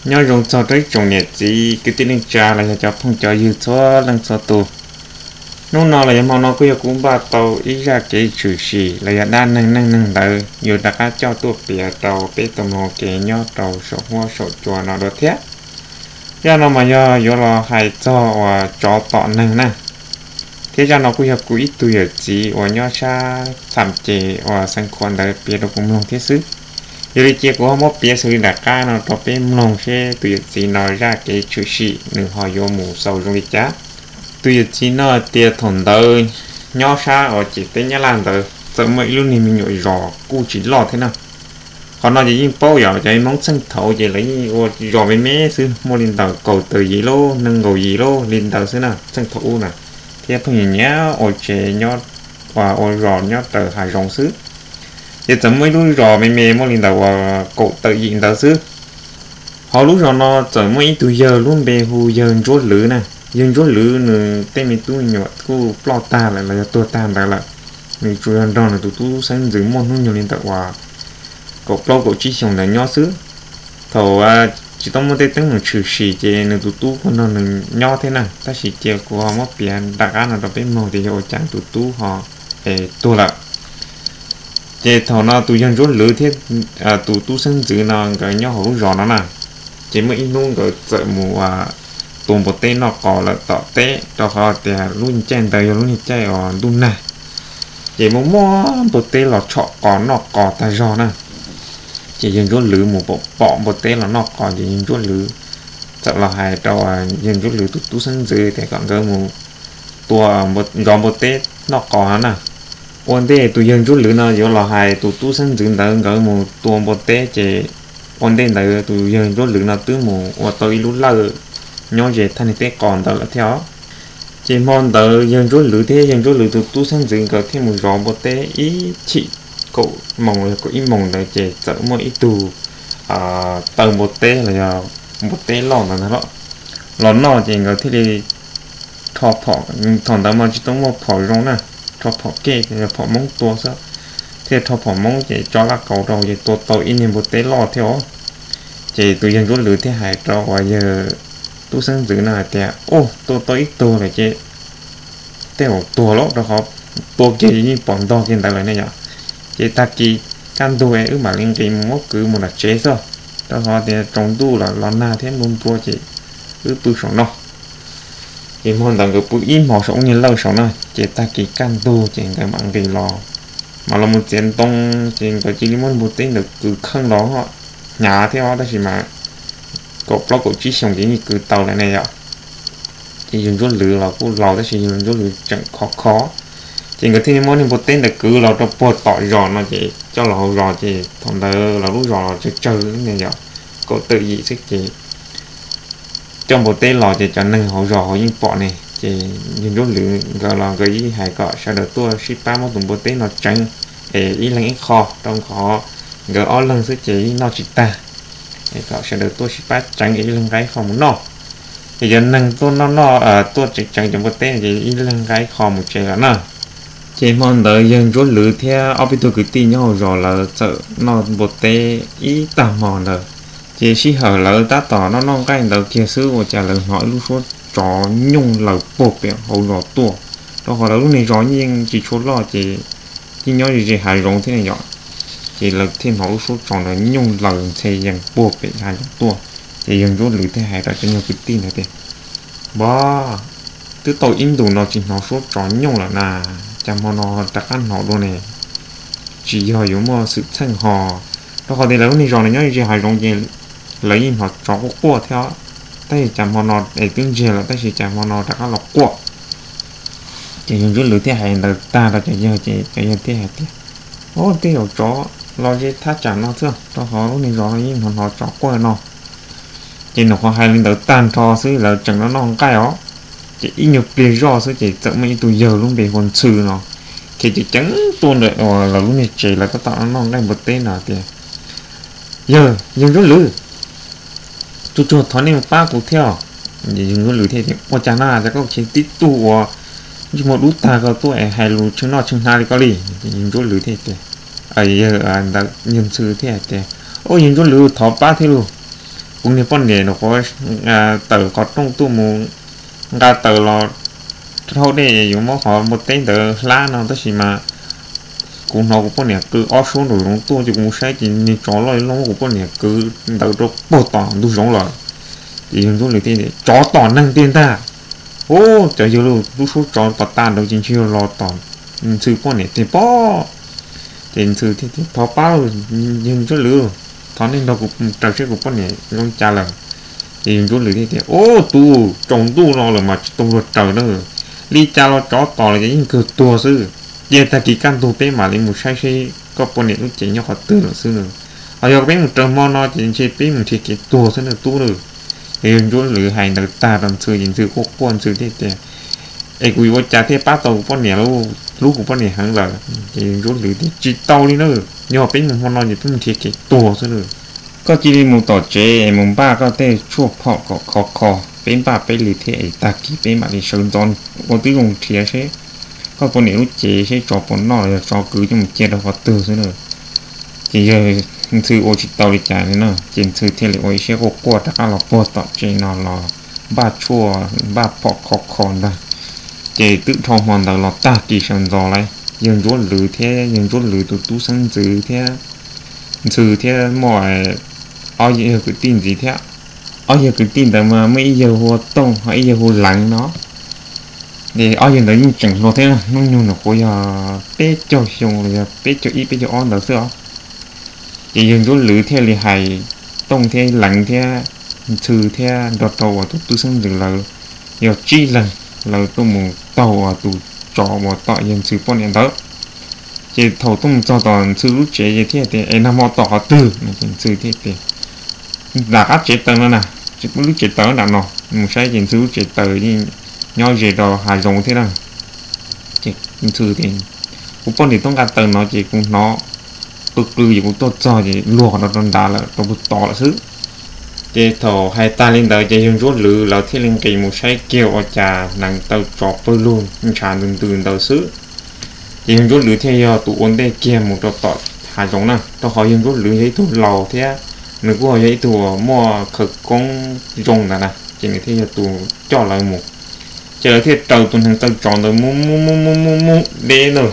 Nyob zoo txog rau ib tsoom niam txiv kwv tij neej tsa los yog cov phooj cov ywg txhua leej txhua tus. Hnub no los yog hmo no kuj yog kuv npaj tau ib zaj kev tshwm sim los yog dab neeg neeg neeg ntawd yuav rov qab coj tuaj piav rau peb tau mloog kev nyob rau saum huab saum cua no dua thiab. Zaj no mas yog yuav los hais txog uas tsov tom neeg na. Thiab zaj no kuj yog kuv ib tug yawm txiv uas nyob sab tham ces uas xeev khuam ntawd piav rau kuv mloog thiab xwb. Yog li ces kuv ho muab piav xws li nram qab no rau peb mloog seb tus yawm txiv no zaj kev tshwm sim nws ho yuav mus xaus zoo li cas. Tus yawm txiv no tias thaum ntawd nyob sab uas ciam teb Nyab Laj ntawd txawm muaj ib lub niag me nyuam zos kuj tsis loj thiab na. Qhov no ces yeej paub yog cov Hmoob txheej thaum ces lawv yeej ua zos me me xwb, muaj li ntawm kaum tawm yim lub nees nkaum yim lub li ntawd xwb na, txheej thaum ub na, thiab pheej nyiam nyiam ua tsev nyob, ua zos nyob raws hav zoov xwb. Ces txawm muaj ib lub zos me me muaj li ntawm uas kaum tawm yim ntawd xwb. Hauv lub zos no txawm muaj ib tug yawg lub npe hu yawg Ntsuab Lwv na. Yawg Ntsuab Lwv nws tej me tub me nyuam kuj ploj tag lawm los yog tuag tag ntawd lawm. Nws tsuas yog nrog nws tus tub xeeb ntxwv muaj hnub nyoog li ntawm uas kaum plaub kaum tsib xyoos ntawd nyob xwb. Thaum tsis tau muaj tej teeb meem tshwm sim ces nws tus tub kuj nrog nws nyob thiab na, tab sis cia kuv ho muab piav nram qab no rau peb mloog tias yog ua cas tus tub ho tuag lawm. Ces thaum no tus yawg Ntsuab Lwv thiab tus tub xeeb ntxwv no nkawd nyob hauv lub zos no na, ces muaj ib hnub nkawd txawm mus tua npua teb noj qos lawm tom teb, rau qhov tias lub caij ntawd yog lub niag caij uas ntuj nag. Ces muaj muaj npua teb los tshom qos noj qos tag zog na. Ces yawg Ntsuab Lwv mus pom pom npua teb los noj qos ces yawg Ntsuab Lwv txawm los hais rau yawg Ntsuab Lwv tus tub xeeb ntxwv tias kom nkawd mus tua, zov npua teb noj qos no na. Ua ntej tus yawg Ntsuab Lwv no yuav los hais tus tub xeeb ntxwv ntawd nkawd mus tua npua teb ces ua ntej ntawd tus yawg Ntsuab Lwv no twb mus ua tau ib lub lawj nyob ze thaj niag teb qos ntawd lawm thiab os. Ces hmo ntawd yawg Ntsuab Lwv thiab yawg Ntsuab Lwv tus tub xeeb ntxwv nkawd thiaj mus zov npua teb ib chim kaum moos los yog kaum ib moos ntawd ces txawm muaj ib tug taw npua teb los yog npua teb loj ntawd ntag los los noj ces nkawd thiaj li rho phom, thaum ntawd mas tsis tau muaj phom zoo na, rho phom kej, phom Hmoob tua xwb, thiaj rho phom Hmoob ces tso laj kaus rau ces tua tau ib niag npua teb loj thiab os. Ces tus yawg Ntsuab Lwv thiaj hais rau uas yawg tub xeeb ntxwv no hais tias, Ua, tua tau ib tug lawm ces tej zaum tuag lawm, rau qhov tua kiag yeej pom ntog kiag ntawd lawm ne yom. Ces tag kis kaj ntug es wb mam li nqis mus muab kwv mus nram tsev xwb, rau qhov tias tsaus ntuj lawm los nag thiab npua npua ces wb pw saum no. Ces hmo ntawd nkawd pw ib hmos saum ub niag lawj saum na, ces tag kis kaj ntug ces nkawd mam nqis los, mam los mus txiav ntoo, ces nkawd cia li muab npua teb ntawd kwv kheej los hnyav thiab os, tab sis mas kaum plaub kaum tsib xyoos ces yeej kwv tau lawm ne yom. Ces yawg Ntsuab Lwv los kuj laus tab sis yawg Ntsuab Lwv tseem khov kho, ces nkawd thiaj li muab niag npua teb ntawd kwv los rau puag tom zos no ces coj los hauv zos ces thaum ntawd los lub zos los tsawg tsawg ne yom, kaum tawm yim xwb ces coj npua teb los ces cov neeg hauv zos hauv yeej pom ne, ces yawg Ntsuab Lwv nkawd los nkawd yeej hais kom sawv daws tuaj sib pab muab tus npua teb no tseev es ib leeg ib qho, rau qhov nkawd ob leeg xwb ces yeej noj tsis tag, es kom sawv daws tuaj sib pab tseev es ib leeg nqa ib qho mus noj. Ces cov neeg tuaj noj noj, tuaj tseev tseev cov npua teb no ces ib leeg nqa ib qho mus tsev lawm na. Ces hmo ntawd yawg Ntsuab Lwv thiab ob peb tug kwv tij nyob hauv zos lawv txawm noj npua teb ib tag hmo ntawd. Ces sij hawm lawv tab tom noj noj nqaij ntawd kiag xwb ua cas lawv hnov ib lub suab tsov nyooj laws puag pem hauv zos tuaj, rau qhov lawv lub niag zos yeej tsis tshua loj ces yeej nyob ze ze hav zoov thiab ne yom. Ces lawv thiaj hnov lub suab tsov ntawd nyooj laws ntxhe yees puag pem hav zoov tuaj. Ces yawg Ntsuab Lwv thiaj hais rau cov nyuag kwv tij ntawd tias, Npab, twb tau ib ntus no tsis hnov suab tsov nyooj lawm na, cas hmo no rov qab hnov dua ne? Tsis yog yuav muaj xwm txheej ho, rau qhov tias lawv lub niag zos no nyob ze hav zoov ces lawv yeej hnov tsov quaj quaj thiab, tab sis cas hmo no es twb ntsiag lawm tab sis cas hmo no rov qab los quaj. Ces yawg Ntsuab Lwv thiaj hais ntawd tag rau cov yawg ces cov yawg thiaj hais tias, Ub, tej zaum tsov los ze thaj tsam no xwb, rau qhov lub niag zos no yeej hnov hnov tsov quaj no. Ces nyuam qhuav hais li ntawd tag nrho xwb lawv tseem noj noj nqaij os, ces ib nyuag pliag zoj xwb ces txawm muaj ib tug yawg lub npe hu ua Ntxhw no khiav ceev ceev tuaj ntawm lawv lub niag tsev lawv tab tom noj noj nqaij npua teb no tias, Yawg, yawg Ntsuab Lwv, tsuag tsuag thov nej mus pab kuv thiab. Yawg Ntsuab Lwv thiaj tias, Ua cas na, cas koj khiav tib tug uas ntsej muag dub tag koj tuaj es hais lus tshee noj tshee hnav li koj li? Yawg Ntsuab Lwv thiaj tias, yawg ntawd yawg Ntxhw thiaj hais tias, Ub, yawg Ntsuab Lwv thov pab thiab lauj, Kuv niag poj niam nws qhuav tawm qhov rooj tuaj mus nqa taws los rhaub dej yuav muab qhov npua teb ntawd hlab no, tab sis mas kuv hnov kuv poj niam qw ob suab nraum zoov tuaj, ces kuv mus saib ces niag tsov loj loj muab kuv poj niam kwv ntawd rau puag tom ntug zoov lawm. Ces yawg Ntsuab Lwm thiaj tias, Tsov tom neeg tiag ntag. Ub, cov yawg lub suab tsov pos tas nraud ces ntshe yog los tom Ntxhw poj niam tiag pob. Ces Ntxhw thiaj tias, Thov pab, yawg Ntsuab Lwm, thov nej nrog kuv raws saib kuv poj niam zoo li cas lawm. Ces yawg Ntsuab Lwm thiaj tias, Ub, tus tsaus ntuj no lawm mas tsis tau luag raws na. Li cas los tsov tom lawm ces yeej kawg tuag xwb. Cia tag kis kaj ntug peb mam li mus saib seb koj poj niam lub cev nyob qhov twg lawm xwb na. Ho yog peb mus raws hmo no ces ntshe peb mus nrhiav kev tuag xwb na tub na. Ces yawg Ntsuab Lwm hais ntawd tag rau Ntxhw ces Ntxhw quaj quaj, Ntxhw thiaj tias, Es kuv yuav ua cas thiaj pab tau kuv poj niam lauj, hlub kuv poj niam heev lawm. Ces yawg Ntsuab Lwm tias, Tsis tau li na, yog peb mus hmo no ces peb mus nrhiav kev tuag xwb na. Koj cia li mus tom tsev es mus npaj koj tej tshuaj phom kom khov kho, peb npaj peb li thiab es tag kis peb mam li sawv ntxov ua tib zoo nrhiav seb koj poj niam lub cev seb tsov puas noj los yog tsov kwv coj mus cia rau qhov twg xwb na. Ces yawg Ntxhw ua tsis tau li cas li na, ces Ntxhw thiaj li ua ib siab quaj quaj rov qab los puag tom tsev no los npaj tshuaj npaj phom khov kho ntag. Ces twb dhau hmo ntawd los tag kis sawv ntxov lawm, yawg Ntsuab Lwm thiab yawg Ntsuab Lwm tus tub xeeb ntxwv thiab Ntxhw thiab muaj ob yawg kwv tij ntxiv thiab. Ob yawg kwv tij ntawd mas muaj ib yawg hu ua Tooj ho ib yawg hu Leev no. Ces ob yawg ntawd yeej tseem hluas thiab, hnub nyoog nws kuj yog peb caug xyoo los yog peb caug ib peb caug ob ntawd xwb os. Ces yawg Ntsuab Lwm thiaj li hais Tooj thiab Leev thiab Ntxhw thiab nrog rau uas tus tub xeeb ntxwv lawv yog tsib leeg, lawv tuaj mus taug uas tus tsov uas tom yawg Ntxhw poj niam ntawd. Ces thaum tuaj mus txog tom Ntxhw lub tsev ces thiaj tias, Es nag hmo tom qhov twg? No ces Ntxhw thiaj tias, Nram qab tsev taws no na, lub tsev taws nram no. Mus saib ces Ntxhw lub tsev taws yeej nyob ze rau hav zoov thiab na. Ces Ntxhw tias, Kuv poj niam tuaj nqa taws no ces kuv hnov qw qw ces kuv tuaj txog ces luag qhov no rau nrad lawm, rau puag tod lawm xwb. Ces thaum hais tag li ntawd ces yawg Ntsuab Lwm lawv thiaj li nqis mus saib kiag ua cas hneev taw tsov pawg lug ntshav ntws ntws ntawd xwb. Ces yawg Ntsuab Lwm thiaj yog tus ua ntej kiag mus rau tom hav zoov na, rau qhov yawg Ntsuab Lwm yog ib tug laus thiab nws kuj yog ib tug muaj khawv koob zoo ntawd na, ces nws thiaj yog tus coj lawv mus. Ces lawv thiaj raws tus hneev taw tsov ntawd mus mus mus mus mus mus deb na,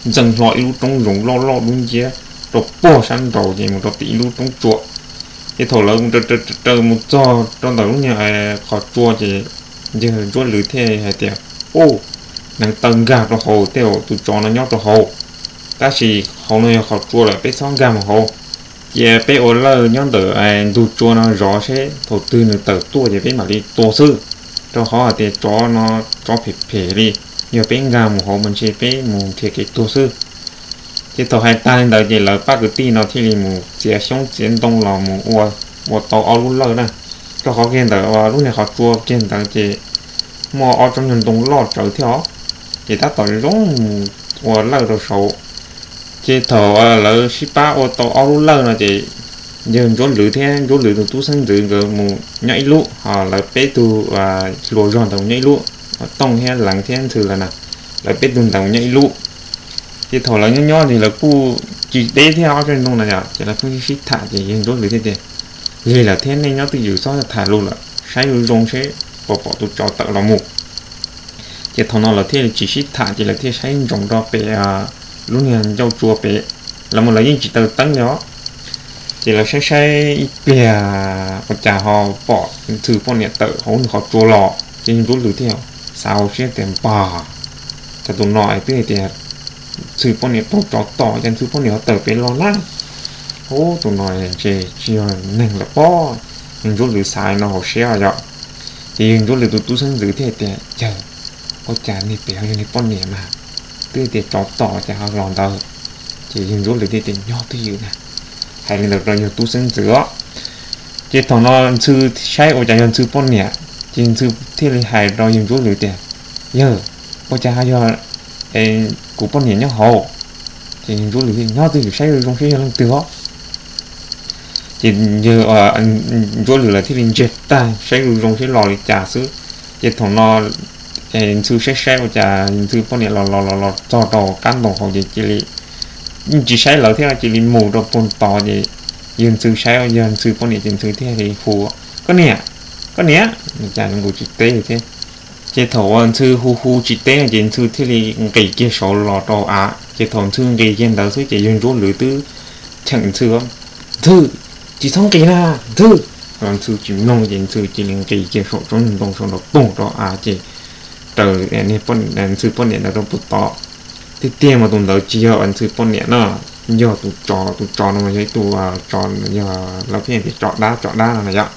ntxeev hlo ib lub roob zoov loj loj dub nciab rau puag sab nraud ces mus rau tim ib lub roob tsua. Ces thaum lawv raws raws mus txog rau ntawm lub niag qhov tsua ces yawg Ntsuab Lwm thiaj hais tias, Ub, hneev taw nkag rau hauv, tej zaum tus tsov no nyob rau hauv. Tab sis hauv no yog qhov tsua lawm, peb txhob nkag mus hauv. Cia peb ua lawj nyob ntawm ntug tsua no zov seb thaum twg nws tawm tuaj ces peb mam li tua xwb, rau qhov hais tias tsov no tsov phem phem li, yog peb nkag mus hauv mas ntshe peb mus nrhiav kev tuag xwb. Ces thaum hais tag li ntawd ces lawv pab kwv tij no thiaj li mus txiav xyoob txiav ntoo los mus ua, ua tau ob lub lawj na, rau qhov kiag ntawm lub niag qhov tsua kiag ntawd ces muaj ob tsob nyuag ntoo loj tsawv thiab os, ces tab tom zoo mus ua lawj rau saud. Ces thaum lawv sib pab ua tau ob lub lawj no ces yawg Ntsuab Lwm thiab Ntsuab Lwm tus tub xeeb ntxwv nkawd mus nyob ib lub, ho lawv peb tug hluas zog ntawd mus nyob ib lub, Tooj thiab Leev thiab Ntxhw lawv na, lawv peb tug ntawd mus nyob ib lub. Ces thaum lawv nyob nyob ces lawv kuj tsis deb thiab ob tsob ntoo no yom, ces lawv pheej sib tham ces yawg Ntsuab Lwm thiaj tias, Lig lawm thiab, nej nyob twj ywm txhob tham lus lawm, saib zoo zoo seb puas pom tus tsov tawm los mus. Ces thaum no lawv thiaj li tsis sib tham ces lawv thiaj saib ntsoov rau pem lub niag ncauj tsua pem, los mus lawv yeej tsis taws teeb li os. Ces lawv saib saib ib pliag ua cas ho pom Ntxhw poj niam tawm hauv nws qhov tsua los, ces yawg Ntsuab Lwm thiaj xav hauv siab tias, Npag, cas tus no es twb hais tias Ntxhw poj niam raug tsov tom, cas Ntxhw poj niam ho tawm pem los na? Ub, tus no ntshe tsis yog neeg lawm pob. Yawg Ntsuab Lwm xav no hauv siab yom. Ces yawg Ntsuab Lwm tus tub xeeb ntxwv thiaj tias, Yawg, ua cas niag pem ho yog niag poj niam mas, twb tias tsov tom cas ho los ntawd? Ces yawg Ntsuab Lwm thiaj tias, Nyob twj ywm na. Hais li ntawd rau yawg tub xeeb ntxwv os. Ces thaum no Ntxhw saib ua cas yog Ntxhw poj niam, ces Ntxhw thiaj li hais rau yawg Ntsuab Lwm tias, Yawg, ua cas ho yog kuv poj niam nyob hauv? Ces yawg Ntsuab Lwm thiaj, Nyob twj ywm saib zoo zoo seb yog leej twg os. Ces yawg Ntsuab Lwm lawv thiaj li ntsiag tag saib zoo zoo seb los li cas xwb. Ces thaum no Ntxhw saib saib ua cas Ntxhw poj niam los los los los txog rau qab ntoo hauv ces cia li tsis saib lawv thiab cia li mus rau puag tod ces Yawg Ntxhw saib yog Ntxhw poj niam ces Ntxhw thiaj li hu, Koj niam, koj niam! Cas zoo nkaus tsis teb thiab. Ces thaum uas Ntxhw hu hu tsis teb no ces Ntxhw thiaj li nqis kiag saud los rau av. Ces thaum Ntxhw nqis kiag ntawd xwb ces yawg Ntsuab Lwm twb cheem Ntxhw, Ntxhw, tsis txhob nqis na, Ntxhw! Los Ntxhw tsis mloog ces Ntxhw cia li nqis kiag saum tsob ntoo saud nrov poog rau av ces raws Ntxhw poj niam ntawd rau puag tod. Tiag tiag mas tus ntawd tsis yog Ntxhw poj niam no, yog tus tsov, tus tsov no mas yog ib tug tsov, yog lawv pheej tias tsov dab, tsov dab no na yom.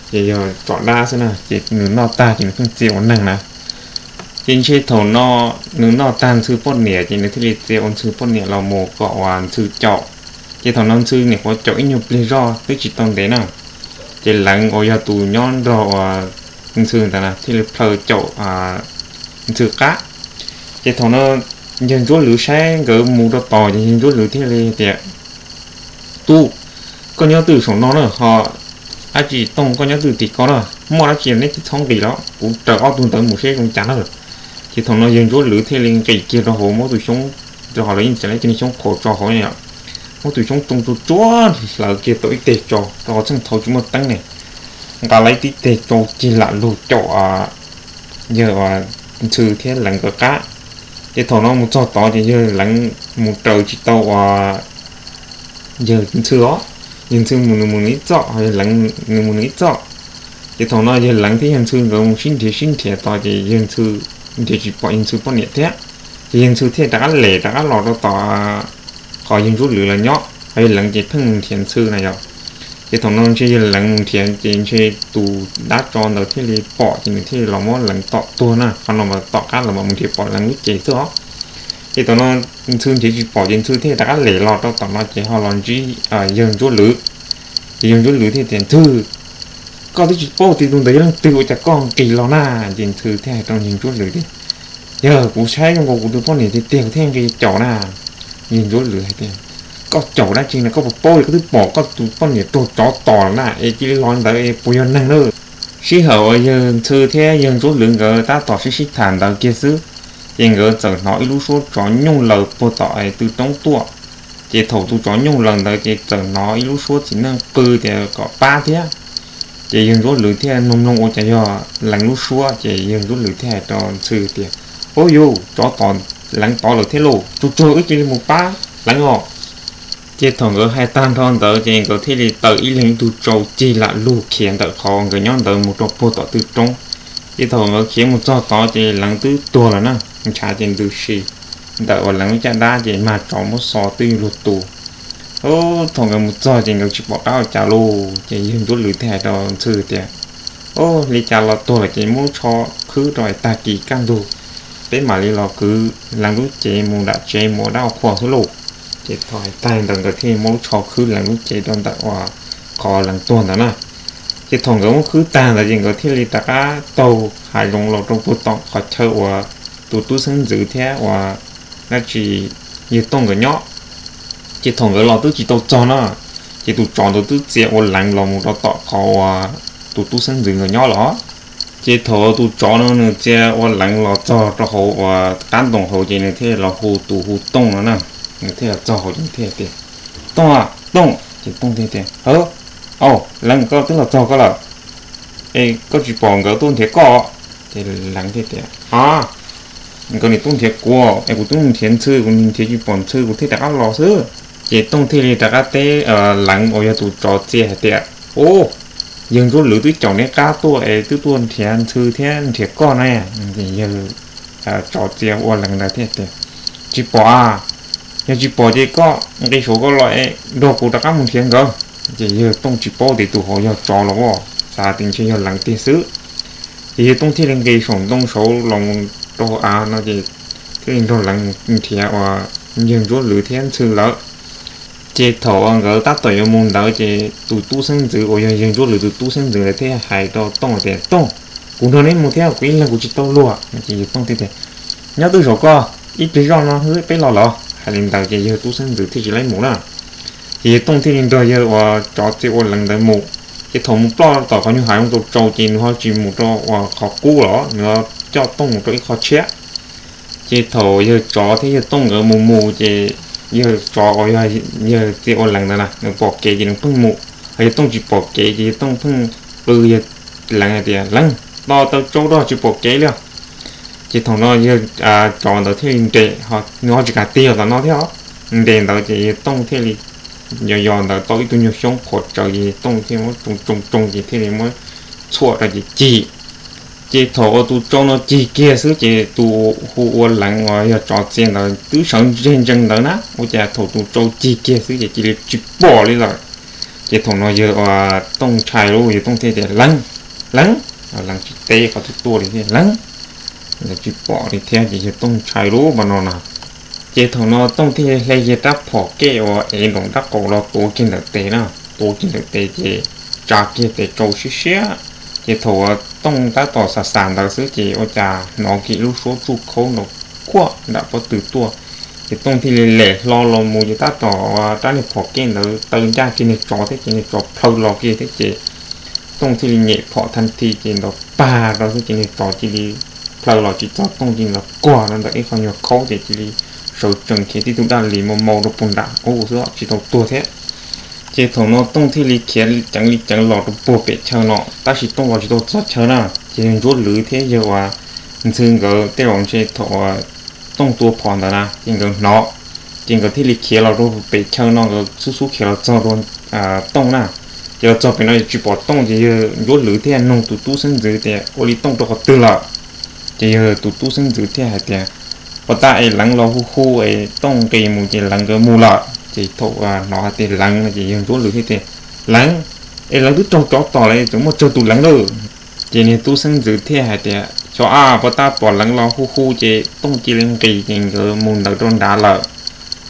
Ces yog tsov dab xwb na, ces nws noj tag ces nws pheej txia ua neeg na. Ces ntshe thaum no nws noj tag Ntxhw poj niam ces nws thiaj li txia ua Ntxhw poj niam los mus kom uas Ntxhw caum. Ces thaum no Ntxhw nyuam qhuav caum ib nyuag pliag zog twb tsis tau ntev na, ces Leev uas yog tus nyob nrog uas Ntxhw ntawd na thiaj li plhaw caum Ntxhw qab. Ces thaum no yawg Ntsuab Lwm saib nkawd mus rau tod ces yawg Ntsuab Lwm thiaj li tias, Tub, koj nyob twj saum no na, ho dab tsi Tooj koj nyob twj tim ko na, muaj dab tsi neb tsis txhob nqis los kuv raws ob tug ntawd mus seb zoo cas na. Ces thaum no yawg Ntsuab Lwm thiaj li nqis kiag rau hauv, muab tus xyoob, rau hauv lawv yeej tseem lawv cov niag xyoob qhuav tso hauv ne yom, muab tus xyoob tsoo tsua tsua hlawv kiag tau ib teg tsau rau qhov txheej thaud tsis muaj teeb ne, nqa lawv ib teg tsau cig lam lug caum yawg Ntxhw thiab Leev nkawd qab. Ces thaum no mus txog tod ces yawg Leev mus raws tsis tau uas yawg Ntxhw os, yawg Ntxhw mus nws mus nws ib txoj, ho yawg Leev nws mus nws ib txoj. Ces thaum no yawg Leev thiab yawg Ntxhw nkawd mus sib nrhiav sib nrhiav tod ces yawg Ntxhw nrhiav tsis pom yawg Ntxhw poj niam thiab. Ces yawg Ntxhw thiaj rov qab lem rov qab los rau tom qhov yawg Ntsuab Lwm lawv nyob, ho yawg Leev ces pheej mus nrhiav Ntxhw na yom. Ces thaum no ntshe yawg Leev mus nrhiav ces ntshe tus dab tsov ntawd thiaj li pom ces nws thiaj li los muab Leev tom tuag na, qhov no mas tom qab los mas mus nrhiav pom Leev lub cev xwb os. Ces thaum no Ntxhw nrhiav tsis pom ces Ntxhw thiaj rov qab lem los rau tom no ces ho los ntsib yawg Ntsuab Lwm. Ces yawg Ntsuab Lwm thiaj tias, Ntxhw, koj twb tsis paub tias tus ntawd yog leej twg ua cas koj nqis los na? Ces Ntxhw thiaj hais rau yawg Ntsuab Lwm tias, Yog kuv saib zoo nkaus kuv tus poj niam tiag tiag kuv thiaj nqis caum na. Yawg Ntsuab Lwm hais tias, Koj caum dab tsi no, koj puas paub li koj twb pom koj tus poj niam raug tsov tom lawm na, es cia li los ntawd es puas yog neeg na? Sij hawm uas yawg Ntxhw thiab yawg Ntsuab Lwm nkawd tab tom sib sib tham ntawd kiag xwb, ces nkawd txawm hnov ib lub suab tsov nyooj laws puag tom tw roob tuaj. Ces thaum tus tsov nyooj laws ntawd ces txawm hnov ib lub suab txiv neej qw tias kom pab thiab. Ces yawg Ntsuab Lwm thiaj mloog mloog ua cas yog Leev lub suab, ces yawg Ntsuab Lwm thiaj hais rau Ntxhw tias, Ub yus, tsov tom Leev tod lawm thiab lauj, tsuag tsuag wb cia li mus pab Leev os. Ces thaum nkawd hais tag nrho ntawd ces nkawd thiaj li taws ib leeg ib tug tsau cig lam lug khiav ntawm qhov nkawd nyob ntawd mus rau puag tom tw roob. Ces thaum nkawd khiav mus txog tod ces Leev twb tuag lawm na, ntshav ces ntws si ntawm uas Leev lub caj dab ces mag tsov muab xo twb yuav luag tu. Thaum nkawd mus txog ces nkawd tsis pom qab ua cas lauj, ces yawg Ntsuab Lwm thiaj hais rau Ntxhw tias, Ub, li cas los tuag lawm ces muab lub tsho khwb rau es tag kis kaj ntug peb mam li los kwv Leev lub cev mus nram tsev mus ua dab ua qhua xwb lauj. Ces thaum hais tag ntawd nkawd thiaj muab lub tsho khwb Leev lub cev rau ntawm uas qhov Leev tuag ntawd na. Ces thaum nkawd muab khwb tag ntawd ces nkawd thiaj li rov qab taug hav zoov los rau puag tom qhov chaw uas tus tub xeeb ntxwv thiab uas dab tsi yawg Tooj nkawd nyob. Ces thaum nkawd los twb tsis tau txog na, ces tus tsov ntawd twb txia ua Leev los mus rau tom qhov uas tus tub xeeb ntxwv nkawd nyob lawm. Ces thaum tus tsov no nws txia ua Leev los txog rau hauv uas qab ntoo hauv ces nws thiaj los hu tus hu Tooj no na. Nws thiaj los txog hauv ces thiaj tias, Tooj a, Tooj. Ces Tooj thiaj tias, Hawb, au, Leev, koj twb los txog koj lawm. Es koj tsis pom nkawd tuaj nrhiav koj? Ces Leev thiaj tias, A, nkawd nim tuaj nrhiav kuv es kuv twb mus nrhiav Ntxhw, kuv nrhiav tsis pom Ntxhw kuv thiaj rov qab los xwb. Ces Tooj thiaj li rov qab teb Leev uas yog tus tsov txia hais tias, Ub, yawg Ntsuab Lwm twb caum neb qab tuaj es twb tuaj nrhiav Ntxhw thiab nrhiav koj na. Yawg tsov txia ua Leev ntawd thiaj tias, Tsis pom a, yog tsis pom ces koj nqis saum koj los es nrog kuv rov qab mus nrhiav nkawd. Ces yawg Tooj tsis paub tias tus hauv yog tsov los as, xav tias ntshe yog Leev tiag xwb. Ces yawg Tooj thiaj li nqis saum ntoo saud los rau av no ces thiaj li nrog Leev nrhiav uas yawg Ntsuab Lwm thiab Ntxhw lawm. Ces thaum uas nkawd tab tom yuav mus ntawd ces tus tub xeeb ntxwv uas yog yawg Ntsuab Lwm tus tub xeeb ntxwv ntawd thiaj hais rau Tooj tias, Tooj, kuv nrog neb mus thiab, kuv ib leeg kuv tsis tau luag. Ces yawg Tooj thiaj tias, Nyob twj saum koj, ib pliag zoj no peb los lawm. Hais li ntawd ces yawg tub xeeb ntxwv thiaj tsis laib mus na. Ces yawg Tooj thiaj li nrog yawg uas tsov txia ua Leev ntawd mus. Ces thaum mus ploj tom qhov nyuag hav zoov tsaus tsaus ces nws ho tsis mus rau uas qhov qub los, nws ho coj Tooj mus rau ib qho tshiab. Ces thaum yawg tsov thiab yawg Tooj nkawd mus mus ces Yawg tsov uas yog yawg txia ua leev ntawd na nws pom kev ces nws pheej mus, ho yawg Tooj tsis pom kev ces yawg Tooj pheej qw yawg leev hais tias, Leev, tos taw tsau rau, tsis pom kev li os. Ces thaum no yawg tsov ntawd thiaj li nres, nws ho tsis kam tig los tom no thiab os, nres ntawd ces yawg Tooj thiaj li yos yos ntawd tau ib tug nyuag xyoob qhuav tsawv ces yawg Tooj thiaj muab tsoo tsoo tsoo ces thiaj li muab txhuam rau ces cig. Ces thaum uas tus tsau no cig kiag xwb ces tus hu ua leev uas yog tsov txia ntawd twb sawv ntseg ntsees ntawd na, ua cas thaum tus tsau cig kiag xwb ces cia li tsis pom li lawm. Ces thaum no yawg Tooj ntshai lauj, yawg Tooj thiaj tias, Leev, leev, leev tsis teb qhov twg tuaj li thiab, leev, leev tsis pom li thiab ces yawg Tooj ntshai lauj mas no na. Ces thaum no Tooj thiaj hle kiag rab phom kej uas ev nraum nraub qaum los tuav kiag ntawm tes na, tuav kiag ntawm tes ces tsa kiag tes tsau siab siab. Ces thaum uas Tooj tab tom xav xav ntawd xwb ces ua cas hnov kiag lub suab tsuj khaub nrov kuaj nram pob tw tuaj. Ces Tooj thiaj li lem hlo los mus ces tab tom rab niag phom kej ntawd taw ncaj kiag niag tsov thiab ces niag tsov plhaw los kiag thiab ces Tooj thiaj li nyem phom thaj thi ces ntaus pag rau xwb ces niag tsov cia li plhaw los tsis txog Tooj, cia li los kuag rau ntawm ib qho nyuag khaub ces cia li sawv tsees khiav tib tug daj lis mau mau rau puag nram ub xwb tsis tau tuag thiab. Ces thaum no Tooj thiaj li khiav ceev li ceev los rau puag pem chaw no, tab sis Tooj los tsis tau txog chaw na. Ces yawg Ntsuab Lwm thiab yawg uas Ntxhw nkawd tej zaum ntshe thaum uas Tooj tua phom ntawd na ces nkawd hnov, ces nkawd thiaj li khiav los rau pem chaw no, nkawd xub xub khiav los txog rau Tooj na. Ces los txog pem no tsis pom Tooj ces yawg Ntsuab Lwm thiaj nug tus tub xeeb ntxwv tias, Ua li Tooj rau qhov twg lawm? Ces yawg tus tub xeeb ntxwv thiaj hais tias, Ua tab es leev los hu hu es Tooj nqis mus ces leev nkawd mus lawm. Ces thaum hnov hais tias leev no ces yawg Ntsuab Lwm thiaj tias, Leev, es leev twb raug tsov tom lawm tseem muaj tsawg tus leev lawm? Ces niag tub xeeb ntxwv thiaj hais tias, Xyov a, puag ta pom leev los hu hu ces Tooj cia li nqis ces nkawd mus ntawd rau nrad lawm.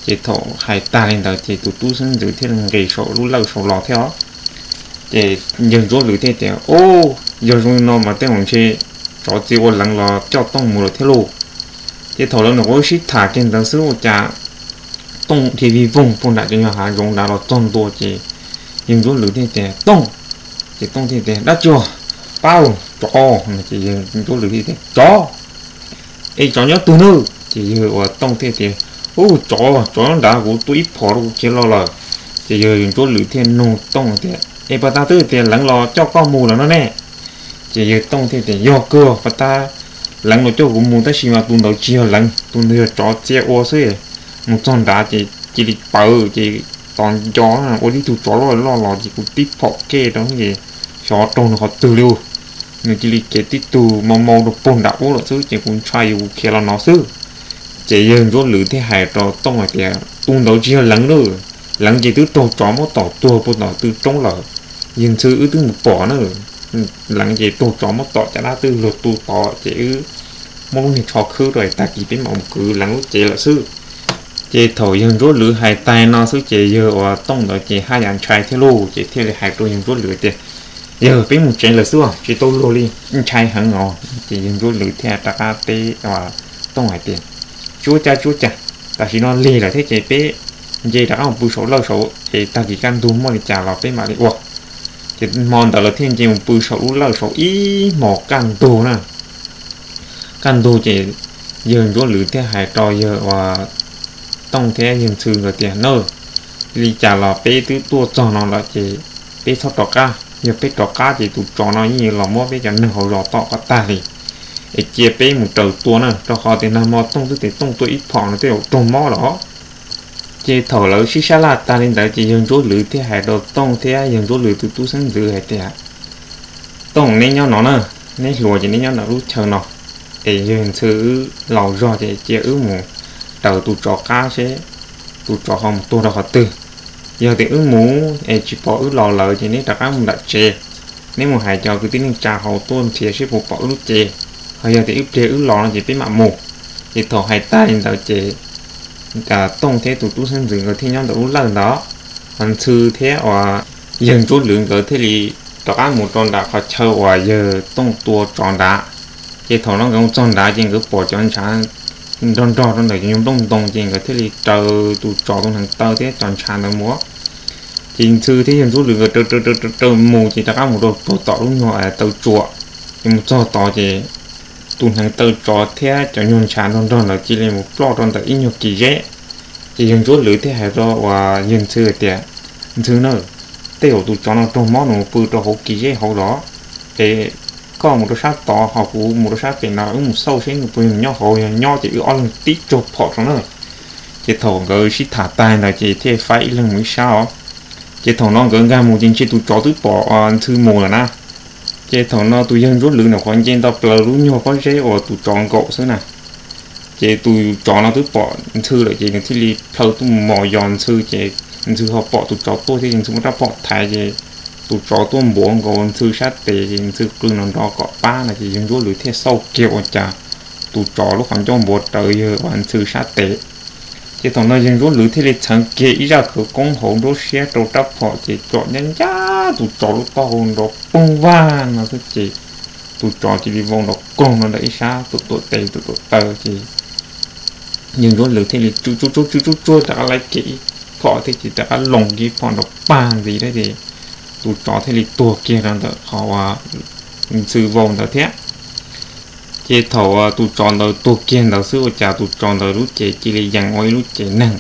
Ces thaum hais tag li ntawd ces tus tub xeeb ntxwv thiaj li nqis saum lub lawj saud los thiab os. Ces yawg Ntsuab Lwm thiaj tias, Ub, yog zoo li no mas tej zaum ntshe tsov txia ua leev los coj Tooj mus lawm thiab lauj. Ces thaum lawv nyuam qhuav sib tham kiag ntawd xwb ua cas Tooj dhia vij voog puag nram cov nyuag hav zoov nrad los txog ntua ces yawg Ntsuab Lwm thiaj tias, Tooj! Ces Tooj thiaj tias, Dab tsi os? Pab, tsov! Ces yawg Ntsuab Lwm thiaj tias, Tsov! Es tsov nyob twg nawb? Ces yawg uas Tooj thiaj tias, Ub, tsov, tsov nyob nrad, kuv tua ib phom rau kuv khiav los lawm. Ces yawg Ntsuab Lwm thiaj nug Tooj tias, Es puag ta twb tias leev los coj koj mus lawm no ne? Ces yawg Tooj thiaj tias, Yog kawg, puag ta leev los coj kuv mus tab sis mas tus ntawd tsis yog leev, tus ntawd yog tsov txia ua xwb. Mus txog nrad ces cia li pawv ces tos nco ua tib tug tsov loj loj los ces kuv tib phom kej rau ces xyov raug nws qhov twg li. Nws cia li khiav tib tug mau mau rau puag nram ub lawm xwb ces kuv ntshai kuv khiav los no xwb. Ces yawg Ntsuab Lwm thiaj hais rau Tooj hais tias, Tus ntawd tsis yog leev lawm, leev ces twb raug tsov muab tom tuag puag tom tw roob lawm. Yawg Ntxhw wb twb mus pom na, leev ces raug tsov muab tom caj dab twb luag tu tod ces wb muab lub niag tsho khwb rau es tag kis peb mam mus kwv leev lub cev lawm xwb. Ces thaum yawg Ntsuab Lwm hais tas no xwb ces yawg uas Tooj ntawd ces haj yam ntshai thiab lauj, ces thiaj li hais rau yawg Ntsuab Lwm tias, Yawg, peb mus tsev lawm xwb, tsis tau luag li, ntshai heev os. Ces yawg Ntsuab Lwm thiaj rov qab teb Tooj hais tias, Tsis ua cas, tsis ua cas, tam sim no lig lawm thiab ces peb nce rov qab mus pw saum lawj saud es tag kis kaj ntug muaj li cas los peb mam li ua. Ces hmo ntawd lawv thiaj nce mus pw saum lub lawj saud ib hmos kaj ntug na. Kaj ntug ces yawg Ntsuab Lwm thiaj hais rau yawg uas Tooj thiab yawg Ntxhw nkawd tias, Na, li cas los peb twb tuaj txog no lawm ces peb txhob rov qab, yog peb rov qab ces tus tsov no yeej los muab peb cov neeg hauv zos tom kom tag li. Es cia peb mus raws tua na, rau qhov tias nag hmo Tooj twb tias Tooj tua ib phom no twb raug mob lawm. Ces thaum lawv sib sab laj tag li ntawd ces yawg Ntsuab Lwm thiaj hais rau Tooj thiab yawg Ntsuab Lwm tus tub xeeb ntxwv hais tias, Tooj, neb nyob no na, neb hluas ces neb nyob ntawm lub chaw no, es yawg Ntxhw wb laus zog ces cia wb mus raws tus tsov qab seb tus tsov ho mus tuag rau qhov twg. Yog tias wb mus es tsis pom wb los lawm ces neb rov qab mus nram tsev, neb mus hais cov kwv tij neej tsa hauv tuaj nrhiav seb puas pom wb lub cev. Ho yog tias wb pliag wb los no ces peb mam mus. Ces thaum hais tag li ntawd ces Tooj thiab tus tub xeeb ntxwv nkawd thiaj nyob ntawm lub lawj ntawd, ho Ntxhw thiab uas yawg Ntsuab Lwm nkawd thiaj li rov qab mus rau nram qhov chaw uas yawg Tooj tua tsov nrad. Ces thaum no nkawd mus txog nrad ces nkawd pom cov ntshav nrog nrog rau ntawm cov nyuag nplooj ntoo ces nkawd thiaj li raws tus tsov tus hneev taw thiab cov ntshav ntawd mus. Ces Ntxhw thiab yawg Ntsuab Lwm nkawd raws raws raws raws mus ces rov qab mus rau puag tom lub nyuag taw tsua. Ces mus txog tod ces tus hneev taw tsov thiab cov nyuag ntshav nrog nrog ntawd cia li mus ploj rau ntawm ib nyuag kis zeb. Ces yawg Ntsuab Lwm thiaj hais rau uas yawg Ntxhw hais tias, Ntxhw na, tej zaum tus tsov no raug mob nws mus pw rau hauv kis zeb hauv los, es koj mus rau sab tod ho kuv mus rau sab pem no wb mus xauj seb nws puas nyob hauv, yog nyob ces wb ob leeg tib tsuag phom rau na. Ces thaum nkawd sib tham tag ntawd ces thiaj faib ib leeg mus ib sab os. Ces thaum no nkawd nkag mus ces ntshe tus tsov twb pom Ntxhw mus lawm na. Ces thaum no tus yawg Ntsuab Lwm ntawm qhov nce nto plaws lub nyuag pob zeb uas tus tsov nkaum xwb na. Ces tus tsov no twb pom Ntxhw lawm ces nws thiaj li plhaw tuaj mus mos yos Ntxhw ces Ntxhw ho pom tus tsov tuaj thiab ces Ntxhw muab rab phom thaiv ces tus tsov tuaj npuav nkaus Ntxhw sab tes ces Ntxhw qw nrov nrov kom pab no ces yawg Ntsuab Lwm thiaj xauj kiag ua cas tus tsov lub qhov ncauj npuav rawv yawg uas Ntxhw sab tes. Ces thaum no yawg Ntsuab Lwm thiaj li txheev kiag ib zaj khawv koob hauv nruab siab rau rab phom ces tsom ncaj ncaj tus tsov lub taub hau nrov poog vag no xwb ces tus tsov cia li vau nrov koog no ntawm ib sab tus tuam tes tus tuam taw ces yawg Ntsuab Lwm thiaj li tsw tsuj tsuj tsw tsuj tsuag rov qab laib kiag ib phom thiab ces rov qab loos kiag ib phom nrov pag ntxiv thiab ces tus tsov thiaj li tuag kiag rau ntawm qhov uas Ntxhw vau ntawd thiab. Ces thaum tus tsov ntawd tuag kiag ntawd xwb ua cas tus tsov ntawd lub cev cia li yees ua ib lub cev neeg.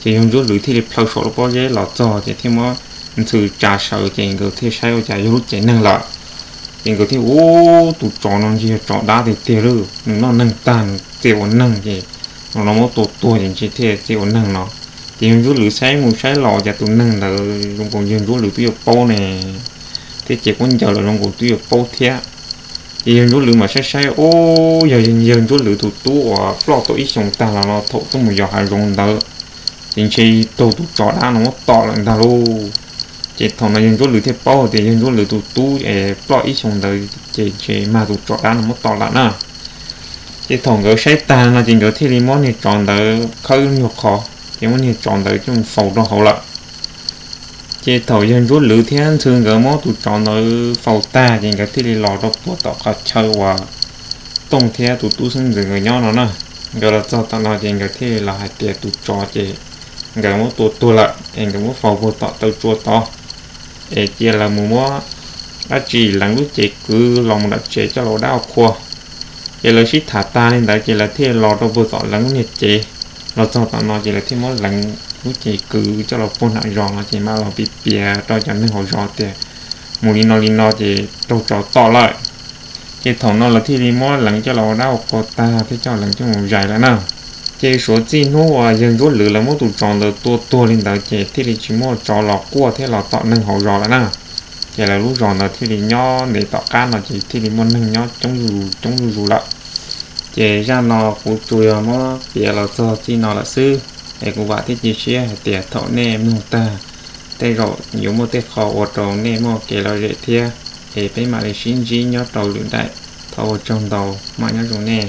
Ces yawg Ntsuab Lwm thiaj li plhaw saum lub pob zeb los txog ces thiaj muab Ntxhw tsa sawv ces nkawd thiaj saib ua cas yog lub cev neeg lawm. Ces nkawd thiaj, Ub, tus tsov no ntshe yog tsov dab tiag tiag lauj, nws noj neeg tag nws txia ua neeg ces no muab tua tuag ces ntshe thiaj txia ua neeg no. Ces yawg Ntsuab Lwm saib mus saib los cas tus neeg ntawd zoo nkaus yawg Ntsuab Lwm twb yuav paub ne, thiab ces kuj ncaws los zoo nkaus twb yuav paub thiab. Ces yawg Ntsuab Lwm mam saib saib, Ub, yog yawg Ntsuab Lwm tus tub uas ploj tau ib xyoos tag los no thaum tuaj mus yos hav zoov ntawd, ces ntshe raug tus tsov dab no muab tom lawm ntag lauj. Ces thaum no yawg Ntsuab Lwm thiaj paub tias yawg Ntsuab Lwm tus tub es ploj ib xyoos ntawd ces ntshe mag tus tsov dab no muab tom lawm na. Ces thaum nkawd saib tag no ces nkawd thiaj li muab niag tsov ntawd khawb nyuag qhov ces muab niag tsov ntawd coj mus faus rau hauv lawm. Ces thaum yawg Ntsuab Lwm thiab Ntxhw nkawd muab tus tsov ntawd faus tag ces nkawd thiaj li los rau puag tom qhov chaw uas Tooj thiab tus tub xeeb ntxwv nkawd nyob no na. Nkawd los txog tom no ces nkawd thiaj li los hais tias tus tsov ces nkawd muab tua tuag lawm es nkawd muab faus puag tom taw tsua tod, es cia lawv mus muab dab tsi leev lub cev kwv los mus nram tsev coj los ua dab ua qhua. Ces lawv sib tham tag li ntawd ces lawv thiaj los rau puag tom leev lub niag cev. Los txog tom no ces lawv thiaj muab leev lub cev kwv coj los puag nram zos no ces mam los piav piav rau cov neeg hauv zos tias mus li no li no ces raug tsov tom lawm. Ces thaum no lawv thiaj li muab leev coj los ua dab ua qhua tag thiab coj leev coj mus zais lawm na. Ces suav txij hnub uas yawg Ntsuab Lwm lawv muab tus tsov ntawd tua tuag li ntawd ces thiaj li tsis muaj tsov los quaj thiab los tom neeg hauv zos lawm na. Ces lawv lub zos ntawd thiaj li nyob ntev tom qab no ces thiaj li muaj neeg nyob coob zuj zus coob zuj zus lawm. Ces zaj no kuv tsuas yog muab piav los txog txij no lawm xwb, es kuv vam thiab cia siab hais tias thaum nej mloog tag, tej zaum yuav muaj tej qho ua rau nej muaj kev lom zem thiab, es peb mam li sib ntsib nyob rau lwm daim. Thov ua tsaug ntau, mam nyob zoo nej.